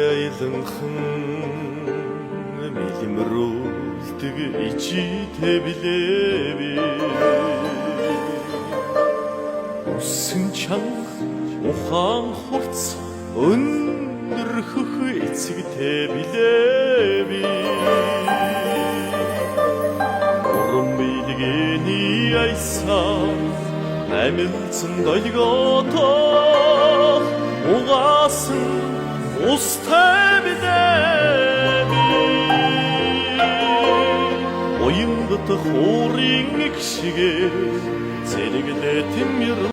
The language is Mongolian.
Аяланхан мэлмрүүлдэг ичитэй билээви. Үсэн чанга ухаан хурц өндөр хөх эцэгтэй билээви. Урам билгэний аясаа амилцсан долгиотох угаасан устай билээви. Уянгат хуурын их шигээр зэрэглээ тэмэр.